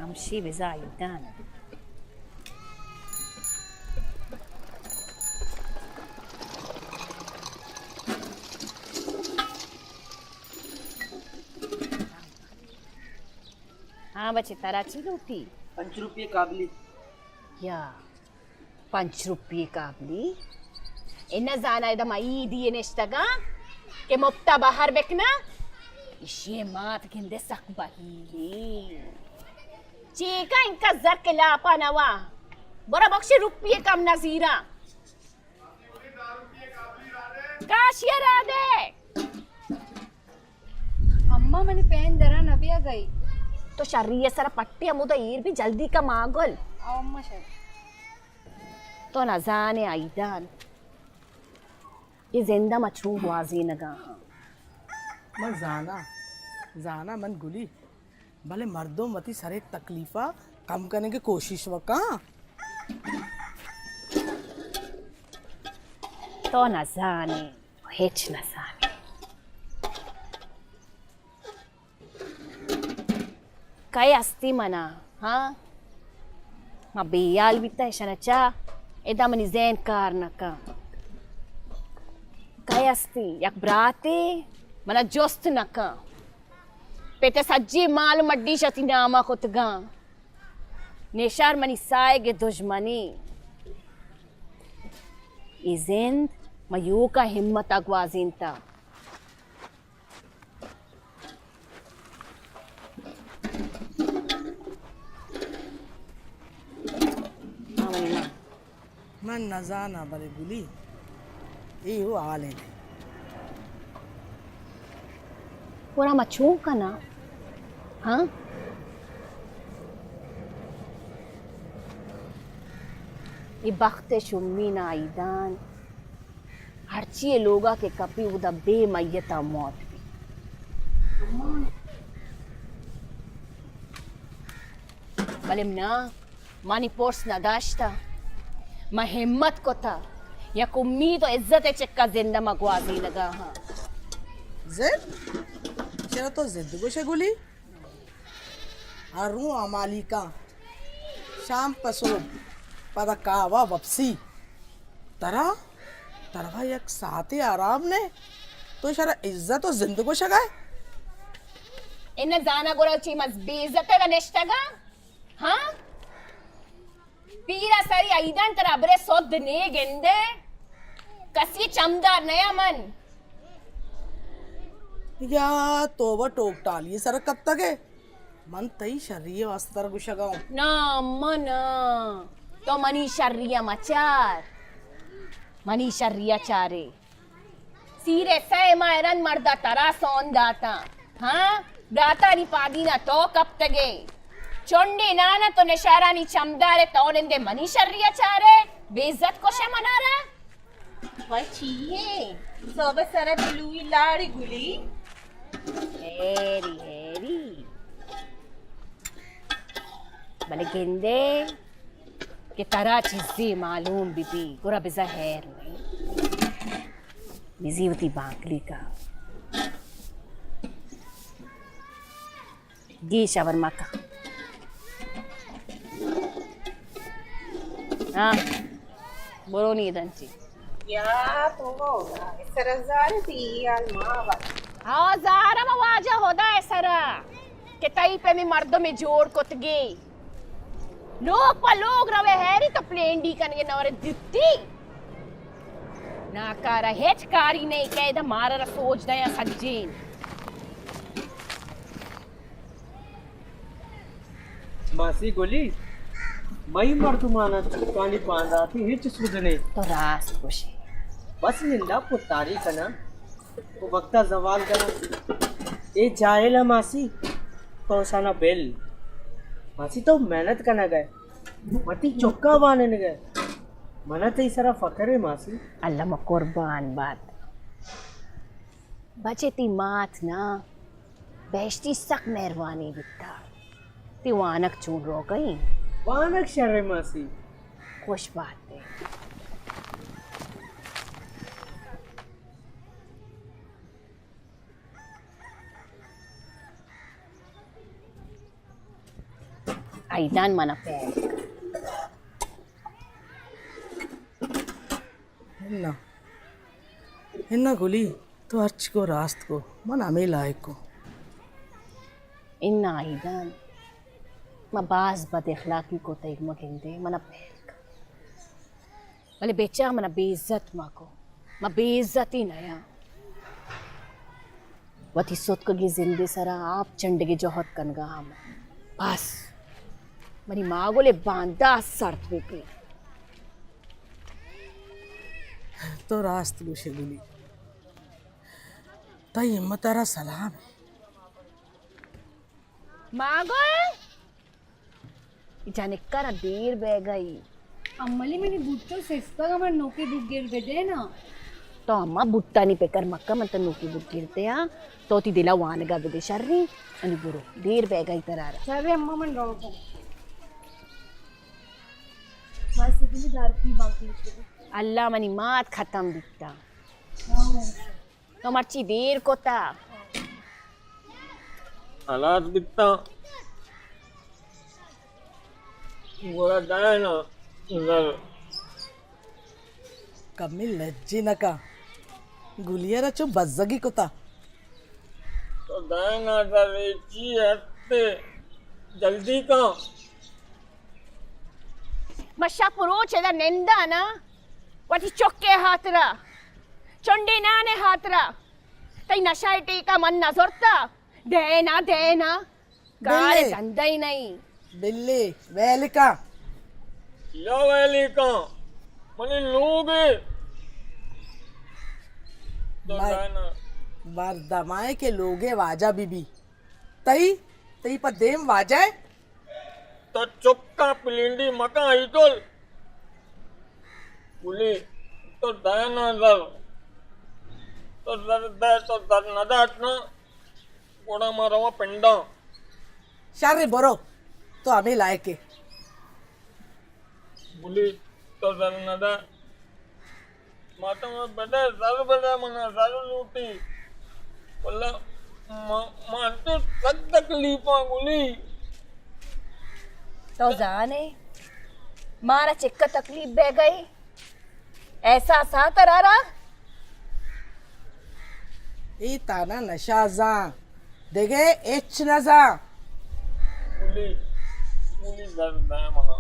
ہمشی بزاں ایدان۔ ہاں بچے، ترا چی لوٹی؟ پنچ روپیے قابلی۔ یا، پنچ روپیے قابلی؟ اے نہ زانا ادا ما عیدی نشتگاں کہ مپتا بہر بکناں؟ اشی مات گندے سک بہیلی۔ چیکا انکا زر کے لاپا نوا۔ برا بخشی روپیے کم نزیرا۔ کاشی را دے۔ اماں منی پین درا نہ بیا گئی۔ تو شری ء سرا پٹے ہمودا ایر بی، جلدی کا ماگل۔ او اماں شر۔ تو نزانے ایدان، اے زند ء ما چون گوازینگا ہاں۔ من زاناں، زاناں من گلی، بلے مردم وتی سرے تکلیفا کم کنگے کوشش وکاں۔ تو نزانے۔ ہچ نہ زانے۔ کئے ہستی منا، ہاں؟ ما بے حال بیتا، اشانا چا ادا منی ذہن کار نہ کن۔ کئے ہستی؟ یک براتے منا جست نہ کن۔ پت ء سجی مال مڈی شتی ناما کتگاں۔ نشار منی ساہگ ء دژمنے۔ اے زند ما یوکا ہمت ء گوازینتا۔ آ منی ماں۔ من نزاناں، بلے گلی، اے ہو حال انت۔ گڑا ما چون کناں؟ ہاں؟ اے بخت ء شومی ناہیدان، ہرچی اے لوگا کہ کپی، اودا بے میتا موت بی۔ بلے نا، منی پرس نداشتہ۔ من ہمت کتہ، یک امید و عزت ء چکا زندہ من گوازینگا ہاں۔ زند؟ چرا تو زند گوشے گلی؟ ہر رو امالیکاں، شام پہ صبح، پدا کاوا وپسی۔ ترا، ترا یک ساعتے آرام نے، تو شرا عزت و زند گوشگا ہے؟ انہ زانا گڑا چی مز بے عزت نشتگا؟ ہاں؟ پیرا سری عیدان ترا برے سود نے گندے۔ کسی چمدار نیا من۔ یا توبہ، ٹوک ٹالی سر کپتگے۔ من تئی شری واسطہ ترا گوشگا ہوں۔ نا من، تو منی شری مچار۔ منی شری چارے۔ سیر ء سئے ماہ رند مردا ترا سون داتاں۔ ہاں؟ براتانی پادینا تو کپتگے۔ چنڈے نانا تو نشارانی چمدارے، تو نندے منی شری ء چارے۔ بے عزت کشے منارا۔ وای چی ہے؟ صبح سر بلوی لاڑی گلی۔ Harry, Harry. بلے گندے۔ کہ ترا چیزے معلوم بہ بی، گڑا بزاں ہیر نئیں۔ بزی وتی بانکلی کا۔ گیش ہبر مکن۔ ہاں، برو نی دنچی۔ یا تو ہدا، سر زار تی یار ما۔ ہاں، زارم واجہ ہدا سرا کہ تئی پہ می مردم جوڑ کتگی۔ لوگ پہ لوگ روے ہیری تو پلینڈی کنگے نورے دتی۔ ناکارا ہچ کاری نئیں کہ ادا مارا را سوج دیا سجین۔ ماسی گلی، مئی مردمانا چکانی بانداتی ہچ سود نئیں۔ تو راست گوشے۔ بس نندا پتاری کنا۔ او وقتا زوال کناں۔ اے جاہل ء ماسی، تو اشانا بل۔ ماسی تو محنت کنگ ء، وتی چکا وانینگ ء۔ من ء تئی سرا فخر ء ماسی۔ اللہ ما قربان بات۔ بچے تئی مات نا بہشتی سک مہروانی بیتا۔ تئی وانگ چون روگ ء انت؟ وانگ شر ء ماسی۔ خوش بات ئے۔ ایدان منا پہل۔ انا، انا گلی، تو ہرچی کو راست کو، من ہمے لائق کو۔ انا ایدان، ما باز بد اخلاقی کو تئیگ مگندے، منا پہل کن۔ بلے بچار منا بے عزت مکو، ما بے عزتی نیاں۔ وتی ستکگیں زندے سرا آپ چنڈگے جہد کنگا ہم۔ بس منی ماگلے باندات سرد بہ بی۔ تو راست گوشے گلی، تئی ہمت ء را سلام۔ ماگل! جنکا را دیر بیگئی۔ املی منی بوٹو سستگ، من نوکی بوٹ گر بدے نا۔ تو اما بوٹانی پکر مکہ، من تو نوکی بوٹ گر دے ہاں۔ تو تی دلا وانگا بدے شری۔ انی برو، دیر بیگئی ترارا۔ شری اما من رو کو۔ بس اتنی دار کی باقی۔ اللہ منی مات ختم بیتا۔ تو مرچی دیر کتا۔ ہلاس بیتاں۔ گڑا دائنا زر۔ کمی لجی نکا۔ گلیا را چو بزگی کتا۔ تو دائنا زر، اے چی ہستے؟ جلدی کن۔ ما شپ روچ ادا ننداں نا، وتی چکے ہاترا، چنڈے نانے ہاترا۔ تئی نشہ ء ٹیکا من نہ زرتا۔ دینا، دینا۔ کار بلے۔ دندئی نہیں۔ بلے، ویلکا۔ یا ویلکا۔ منی لوگ ء۔ تو مر-، زانا۔ مردمائے کہ لوگ ء واجہ بی بی۔ تئی، تئی پہ دیم واجہ ء۔ تو چکا پلینڈی مکن ایدل۔ گلی، تو دئے نا زر۔ تو زر دئے، تو زر نہ دات نا، گڑا ما رواں پنڈاں۔ شر برو، تو ہمے لائق ئے۔ گلی، تو زر نہ دئے۔ ماتم بدے، زر بدے، منا زر لوٹی۔ واللہ ما، ما انچو سک تکلیفاں گلی۔ تو زانے، مارا چکا تکلیف بہ گئی۔ احساس آ ترارا؟ اے تانا نشہ زان۔ دگہ ہچ نہ زان۔ گلی، گلی زر دئے منا۔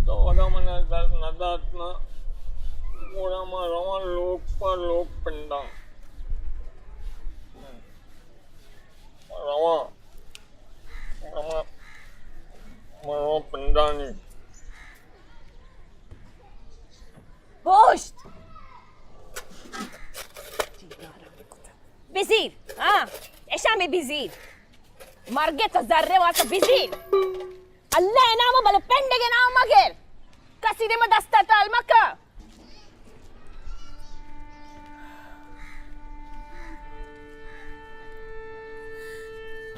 تو اگاں منا زر نہ دات نا، گڑا ما رواں لوگ پہ لوگ پنڈاں۔ رواں۔ رواں۔ ما رواں پنڈانی۔ پشت! بزیر، ہاں، اشاں بزیر۔ مرگے تو زرے واسطہ بزیر۔ اللہ ء نام ء بلے پنڈگ ء نام مگر۔ کسی دیم ء دست ء ٹال مکن۔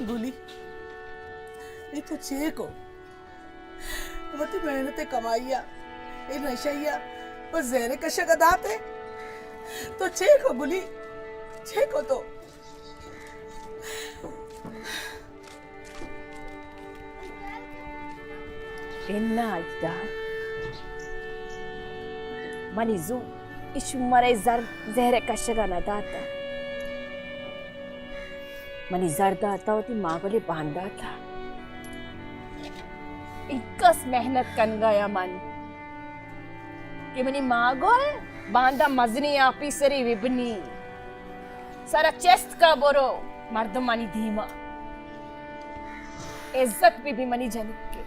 گلی، اے تو چے کو؟ وتی محنت ء کمائی ء اے نشئی ء پہ زہر کشگ ء دات ئے۔ تو چے کو گلی؟ چے کو تو؟ انا اجداد، منی زو اش مرے زر زہر کشگا نہ داتا۔ منی زر داتا وتی ماگلے بانداتا۔ انکس محنت کنگا یا من کہ منی ماگل باندا مزنی آفیسری ببنی۔ سرا چست کا برو مردمانی دیما۔ عزت بی بی منی جنک کے۔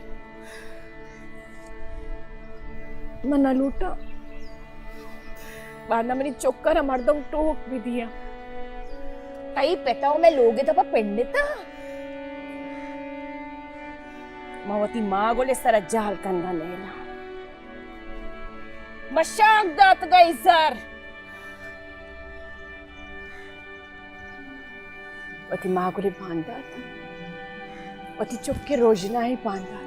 من نہ لوٹاں باندا منی چکر مردم ٹوک بی دیا۔ تئی پتا و میں لوگے تپا پنڈتا۔ ما وتی ماگلے سرا جہل کنگا نیلا۔ مشاک داتگا ای زر۔ وتی ماگلے باندات، وتی چکے روژنائی باندات۔